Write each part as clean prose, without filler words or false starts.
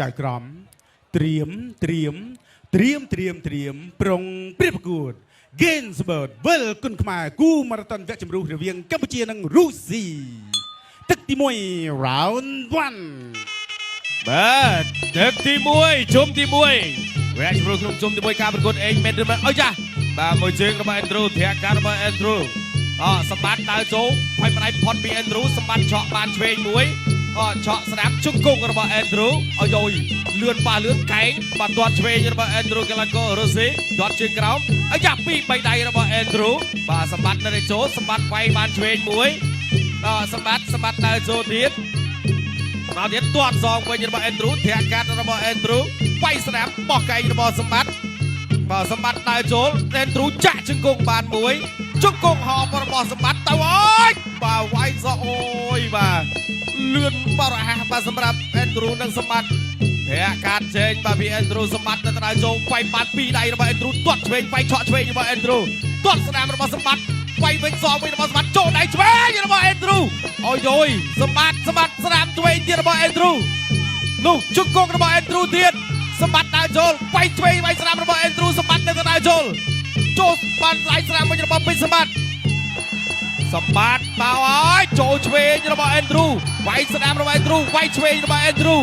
ចៅក្រមត្រៀមត្រៀមត្រៀមត្រៀមត្រៀមប្រុងព្រៀបប្រកួត Gainsbird វិលគុណខ្មែរគូម៉ារ៉ាតុនវគ្គជម្រុះរវាងកម្ពុជានិងរុស្ស៊ីទឹកទី1 round 1 បាទទឹកទី1ជុំទី1វគ្គជម្រុះក្នុងជុំទី1ការប្រកួតអេងមែនឬមិនអុយចាបាទមួយជើងរបស់ Andrew ធាក់ការរបស់ Andrew អសម្បត្តិដើរចូលផុយម្ដាយផុតពី Andrew សម្បត្តិឆក់បានឆ្វេងមួយអឆក់ស្ដាប់ជង្គង់របស់ Andrew អុយយលឿនប៉ះលឿនកែងបាទទាត់ឆ្វេងរបស់ Andrew កីឡាកររុស្ស៊ីទាត់ជើងក្រោមអុយយ៉ាពីរបីដៃរបស់ Andrew បាទសម្បត្តិនៅតែចូលសម្បត្តិវាយបានឆ្វេងមួយអសម្បត្តិសម្បត្តិដើរចូលទៀត មកទៀតទាត់សងវិញរបស់ Andrew ធាក់កាត់របស់ Andrew វាយស្នាមបោះកែងរបស់សម្បត្តិបាទសម្បត្តិដើរចូល Andrew ចាក់ជង្គង់បានមួយជង្គង់ហោបរបស់សម្បត្តិទៅអើយបាទវាយសក់អូយបាទលឿនបរហ័សបាទសម្រាប់ Andrew និងសម្បត្តិធាក់កាត់ចេញបាទពី Andrew សម្បត្តិនៅដើរចូលវាយបានពីរដៃរបស់ Andrew ទាត់ឆ្វេងវាយឆក់ឆ្វេងរបស់ Andrew ទាត់ស្នាមរបស់សម្បត្តិវាយវិញសងវិញរបស់សម្បត្តិចូលដៃឆ្វេងរបស់ Andrew អូយយយសម្បត្តិសម្បត្តិស្នាមឆ្វេងទៀតរបស់ Andrew នោះជង្គង់របស់ Andrew ទៀតសម្បត្តិដើរចូលវាយឆ្វេងវាយស្នាមរបស់ Andrew សម្បត្តិនៅក៏ដើរចូលចូលបានស្លាយស្នាមវិញរបស់ពេជ្រសម្បត្តិសម្បត្តិបោហើយចូលឆ្វេងរបស់ Andrew វាយស្នាមរបស់ Andrew វាយឆ្វេងរបស់ Andrew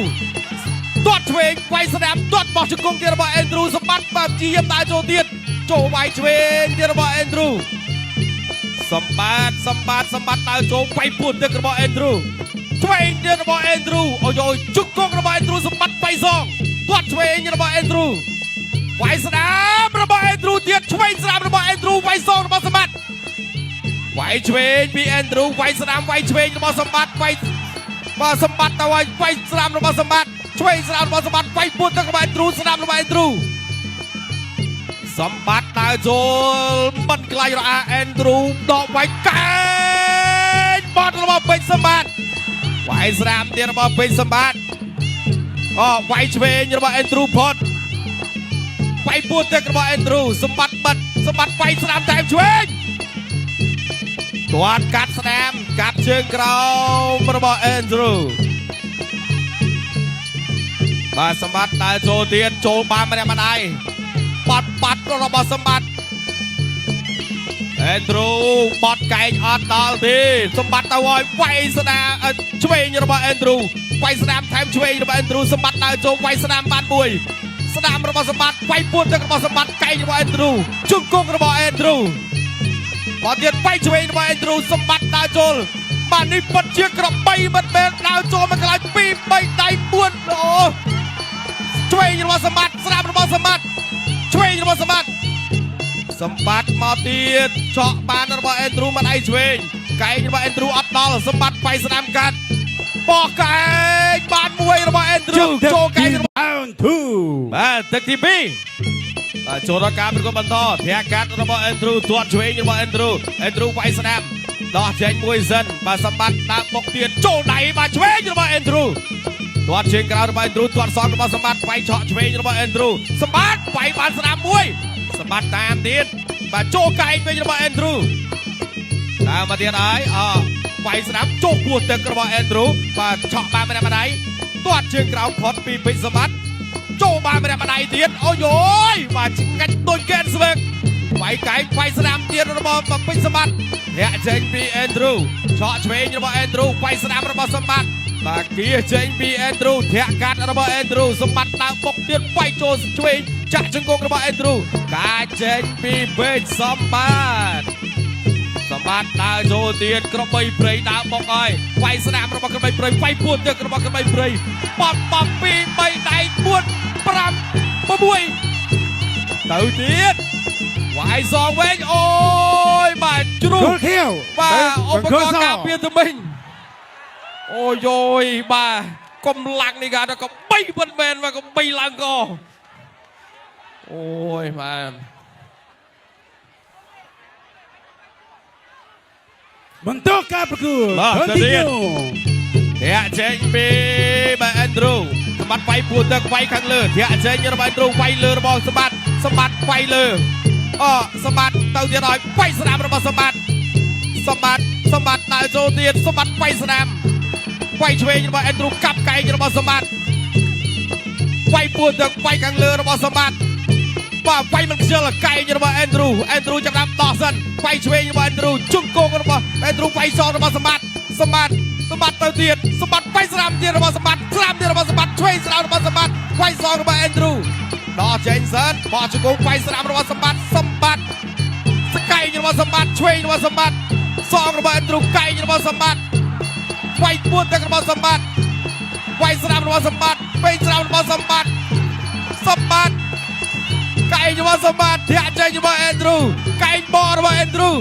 ទាត់ឆ្វេងវាយស្នាមទាត់បោះជង្គង់ទៀតរបស់ Andrew សម្បត្តិបាទជាយាមដើរចូលទៀតចូលវាយឆ្វេងទៀតរបស់ Andrew សម្បត្តិសម្បត្តិសម្បត្តិដើរចូលវាយពួនទឹករបស់ Andrew ឆ្វេងទៀតរបស់ Andrew អូយយជង្គង់របស់ Andrew សម្បត្តិបៃសងទាត់ឆ្វេងរបស់ Andrew វាយស្ដាមរបស់ Andrew ទៀតឆ្វេងស្ដាមរបស់ Andrew វាយសងរបស់សម្បត្តិវាយឆ្វេងពី Andrew វាយស្ដាមវាយឆ្វេងរបស់សម្បត្តិវាយបាទសម្បត្តិទៅហើយវាយស្ដាមរបស់សម្បត្តិឆ្វេងស្ដាមរបស់សម្បត្តិវាយពួនទឹករបស់ Andrew ស្ដាមរបស់ Andrew សម្បត្តិដើរចូលមិនខ្លាចរអា Andrew ដកវាយកែងបាត់របស់ពេជ្រសម្បត្តិវាយស្រាមទៀតរបស់ពេជ្រសម្បត្តិអូវាយឆ្វេងរបស់ Andrew ផុតវាយពួនទឹករបស់ Andrew សម្បត្តិបិទសម្បត្តិវាយស្រាមតែមឆ្វេងទាត់កាត់ស្នាមកាត់ជើងក្រោមរបស់ Andrew បាទសម្បត្តិដើរចូលទៀតចូលបានម្នាក់ម្ដាយបាត់បាត់របស់សម្បត្តិ Andrew បត់កែងអត់ដល់ទេសម្បត្តិទៅហើយវាយស្ដាឆ្វេងរបស់ Andrew វាយស្ដាមថែមឆ្វេងរបស់ Andrew សម្បត្តិដើរចូលវាយស្ដាមបានមួយស្ដាមរបស់សម្បត្តិវាយពួនទឹករបស់សម្បត្តិកែងរបស់ Andrew ជង្គង់របស់ Andrew មកទៀតវាយឆ្វេងរបស់ Andrew សម្បត្តិដើរចូលបាទនេះពិតជាក្របីមិនមែនដើរចូលមកកន្លែង2 3ដៃ4អូឆ្វេងរបស់សម្បត្តិស្ដាមរបស់សម្បត្តិឆ្វេងរបស់សម្បត្តិសម្បត្តិមកទៀតឆក់បានរបស់ Andrew មកដៃឆ្វេងកែងរបស់ Andrew អត់ដល់សម្បត្តិវាយស្ដាមកាត់បោះកែងបានមួយរបស់ Andrew ចូលកែងរបស់ round 2 បាទទឹកទី2បាទចូលដល់ការប្រកួតបន្តធាក់កាត់របស់ Andrew ទាត់ឆ្វេងរបស់ Andrew Andrew វាយស្ដាំដោះចេញមួយសិនបាទសម្បត្តិដើមបុកទៀតចូលដៃបាទឆ្វេងរបស់ Andrew ទាត់ជើងក្រៅរបស់ Andrew ទាត់សងរបស់សម្បត្តិវាយឆក់ឆ្វេងរបស់ Andrew សម្បត្តិវាយបានស្ដាំមួយសម្បត្តិតាមទៀតបាទចូលកែងវិញរបស់ Andrew តាមមកទៀតហើយអវាយស្ដាំចូលពោះទឹករបស់ Andrew បាទឆក់បានម្នាក់ម្ដាយទាត់ជើងក្រៅផុតពីពេជ្រសម្បត្តិចូលបានម្នាក់ម្ដាយទៀតអូយយបាទឆ្ងាច់ដូចកែនស្វឹកវាយកែងវាយស្ដាំទៀតរបស់ពេជ្រសម្បត្តិធាក់ចេញពី Andrew ឆក់ឆ្វេងរបស់ Andrew វាយស្ដាំរបស់សម្បត្តិបាទគៀចេញពី Andrew ធាក់កាត់របស់ Andrew សម្បត្តិដើមបុកទៀតវាយចូលឆ្វេងចាក់ជង្គង់របស់ Andrew កាចេញពីពេជ្រសម្បត្តិសម្បត្តិដើរចូលទៀតក្របីព្រៃដើរបុកហើយវាយស្នាមរបស់ក្របីព្រៃវាយពួនទឹករបស់ក្របីព្រៃបំបំ2 3ដៃ4 5 6ទៅទៀតវាយសងវិញអូយបាទជ្រុះ គល់ខៀវ បាទឧបករណ៍ការពារថ្មិញអូយយបាទកម្លាំងនេះគេថាក៏បីមិនមែនបាទក៏បីឡើងកអូយបាទ បន្តការប្រកួត បាទទៅទៀត Continue ធាក់ចេញពីបាទ Andrew សម្បត្តិវាយពួនទឹកវាយខាងលើធាក់ចេញរបស់ Andrew វាយលើរបស់សម្បត្តិសម្បត្តិវាយលើអសម្បត្តិទៅទៀតហើយវាយស្នាមរបស់សម្បត្តិសម្បត្តិសម្បត្តិដើរចូលទៀតសម្បត្តិវាយស្នាមវាយឆ្វេងរបស់ Andrew កាប់កែងរបស់សម្បត្តិ ពួនទឹកវាយខាងលើរបស់សម្បត្តិបាទវាយមិនខ្ជិលកែងរបស់ Andrew Andrew ចាប់ដើមដោះសិនវាយឆ្វេងរបស់ Andrew ជង្គង់របស់ Andrew វាយសងរបស់សម្បត្តិសម្បត្តិសម្បត្តិទៅទៀតសម្បត្តិវាយស្រាមទៀតរបស់សម្បត្តិស្រាមទៀតរបស់សម្បត្តិឆ្វេងស្រាមរបស់សម្បត្តិវាយសងរបស់ Andrew ដោះចេញសិនបោះជង្គង់វាយស្រាមរបស់សម្បត្តិសម្បត្តិស្កែងរបស់សម្បត្តិឆ្វេងរបស់សម្បត្តិសងរបស់ Andrew កែងរបស់សម្បត្តិវាយពួនទឹករបស់សម្បត្តិវាយស្រាមរបស់សម្បត្តិពេញស្រាមរបស់សម្បត្តិសម្បត្តិកែងរបស់សម្បត្តិធាក់ចេញរបស់ Andrew កែងបករបស់ Andrew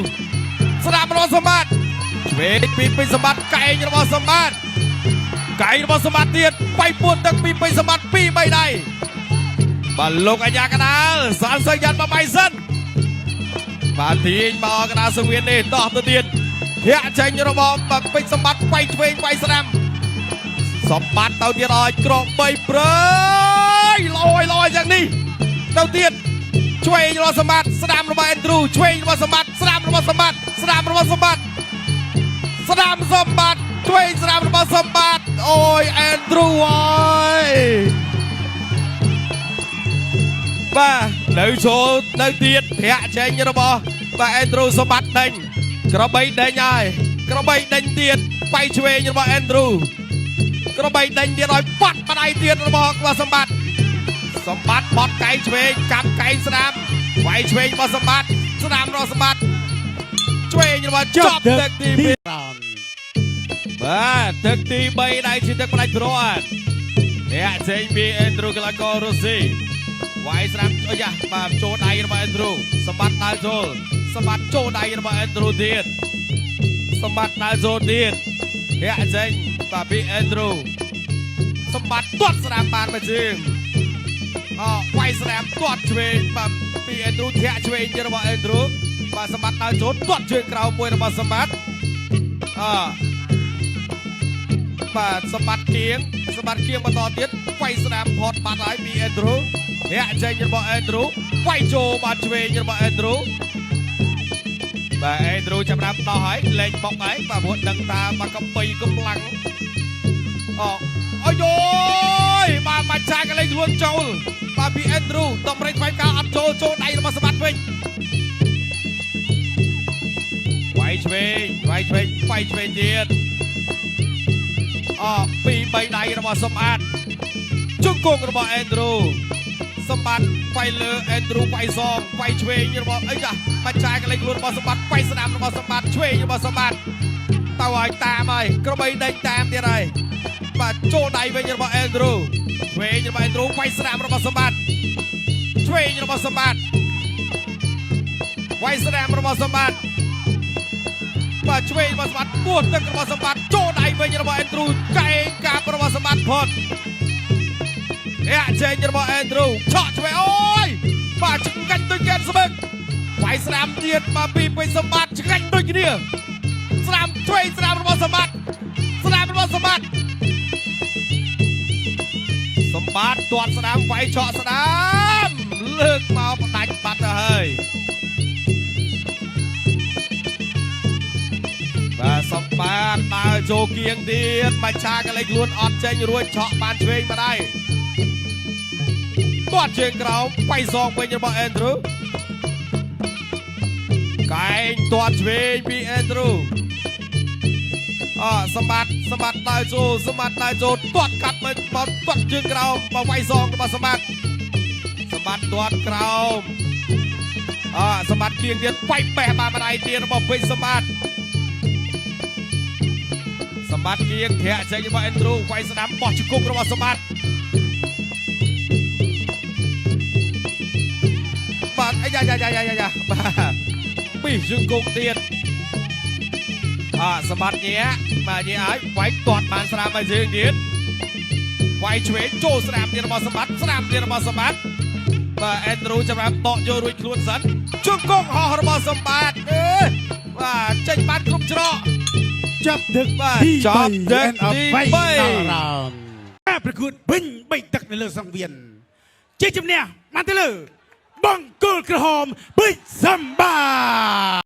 ស្រាមរបស់សម្បត្តិឆ្វេងពីពេញសម្បត្តិកែងរបស់សម្បត្តិកែងរបស់សម្បត្តិទៀតវាយពួនទឹកពីពេញសម្បត្តិ2 3ដៃបាទលោកអាញាកដាលសានសយ៉ាត់មកបៃសិនបាទទាញមកកដាលសង្វៀននេះតោះទៅទៀតធាក់ចេញរបស់បាទពេញសម្បត្តិវាយឆ្វេងវាយស្ដាំសម្បត្តិទៅទៀតឲ្យក្របីព្រៃលយលយយ៉ាងនេះទៅទៀតឆ្វេងរបស់សម្បត្តិស្ដាំរបស់ Andrew ឆ្វេងរបស់សម្បត្តិស្ដាំរបស់សម្បត្តិស្ដាំរបស់សម្បត្តិស្ដាំសម្បត្តិឆ្វេងស្ដាំរបស់សម្បត្តិអូយ Andrew អើយ បាទនៅចូលនៅទៀតធាក់ចេញរបស់បាទ Andrew សម្បត្តិដេញក្របីដេញហើយក្របីដេញទៀតបៃឆ្វេងរបស់ Andrew ក្របីដេញទៀតឲ្យប៉ាត់បដៃទៀតរបស់របស់សម្បត្តិសម្បត្តិបត់កែងឆ្វេងកាប់កែងស្ដាំវាយឆ្វេងរបស់សម្បត្តិស្ដាំរបស់សម្បត្តិឆ្វេងរបស់ចប់ទឹកទី2 រោន បាទទឹកទី3ដែលជាទឹកផ្ដាច់ព្រាត់អ្នកចេញពី Andrew កីឡាកររុស្ស៊ីវាយស្រាប់អូយ៉ាបាទចូលដៃរបស់ Andrew សម្បត្តិដើរចូលសម្បត្តិចូលដៃរបស់ Andrew ទៀតសម្បត្តិដើរចូលទៀតអ្នកចេញបាទពី Andrew សម្បត្តិទាត់ស្ដាំបានមកជាងអវាយស្ដាំទាត់ឆ្វេងបាទពី Andrew ធាក់ឆ្វេងទៀតរបស់ Andrew បាទសម្បត្តិដើរចូលទាត់ជើងក្រោមមួយរបស់សម្បត្តិអ បាទសម្បត្តិគៀងសម្បត្តិគៀងបន្តទៀតវាយស្ដាំផតបាត់ហើយពី Andrew ធាក់ចេញរបស់ Andrew វាយចូលបាទឆ្វេងរបស់ Andrew បាទ Andrew ចាប់ផ្ដើមដោះហើយលេងបុកហើយបាទព្រោះដឹងថាមកកំបីកម្លាំងអអូយយបាទមកឆាកលេងខ្លួនចូលបាទពី Andrew តំរេចថ្វាយការអត់ចូលចូលដៃរបស់សម្បត្តិវិញវាយឆ្វេងវាយឆ្វេងវាយឆ្វេងទៀត អពីរបីដៃរបស់សំអាតជង្គង់របស់ Andrew សម្បត្តិវាយលើ Andrew វាយសងវាយឆ្វេងរបស់អីចាបច្ចាយកលេចខ្លួនរបស់សម្បត្តិវាយស្ដាំរបស់សម្បត្តិឆ្វេងរបស់សម្បត្តិទៅឲ្យតាមហើយក្របីដេញតាមទៀតហើយបាទចូលដៃវិញរបស់ Andrew ឆ្វេងរបស់ Andrew វាយស្ដាំរបស់សម្បត្តិឆ្វេងរបស់សម្បត្តិវាយស្ដាំរបស់សម្បត្តិ បាទឆ្វេងរបស់សម្បត្តិពោះទឹករបស់សម្បត្តិចូលដៃវិញរបស់ Andrew កែងកាបរបស់សម្បត្តិផុតអ្នកចេញរបស់ Andrew ឆក់ឆ្វេងអូយបាទឆ្ងាញ់ដូចកែនស្បឹកវាយស្ដាំទៀតបាទពីពេញសម្បត្តិឆ្ងាញ់ដូចគ្នាស្ដាំឆ្វេងស្ដាំរបស់សម្បត្តិស្ដាំរបស់សម្បត្តិសម្បត្តិទាត់ស្ដាំវាយឆក់ស្ដាំលើកមកផ្ដាច់បាត់ទៅហើយ បាទសម្បាទដើរចូលគៀងទៀតបាច់ឆាកលេចខ្លួនអត់ចេញរួចឆក់បានឆ្វេងមកដែរទាត់ជើងក្រោមបៃសងវិញរបស់ Andrew កែងទាត់ឆ្វេងពី Andrew អសម្បត្តិសម្បត្តិដើរចូលសម្បត្តិដើរចូលទាត់កាត់មកមកទាត់ជើងក្រោមមកវាយសងរបស់សម្បត្តិសម្បត្តិទាត់ក្រោមអសម្បត្តិគៀងទៀតវាយបេះបានម្ដាយទៀតរបស់ពេជ្រសម្បត្តិ សម្បត្តិគៀងធាក់ចេញរបស់ Andrew វាយស្ដាំបោះជង្គង់របស់សម្បត្តិបាទអាយ៉ាយ៉ាយ៉ាយ៉ាយ៉ាបាទពីជង្គង់ទៀតអសម្បត្តិញាក់បាទញាក់ហើយវាយទាត់បានស្ដាំឲ្យជើងទៀតវាយឆ្វេងចូលស្ដាំទៀតរបស់សម្បត្តិស្ដាំទៀតរបស់សម្បត្តិបាទ Andrew ចាប់បានតកយករួចខ្លួនសិនជង្គង់ហោះរបស់សម្បត្តិអេបាទចេញបានគ្រប់ច្រក ចាប់ទឹក បាទ ទី ចប់ទឹក 3 ទី and បី final round ការប្រកួតពេញបីទឹកនៅលើសង្វៀនជាជំនះបានទៅលើបង្គោលក្រហមពេជ្រសម្បត្តិ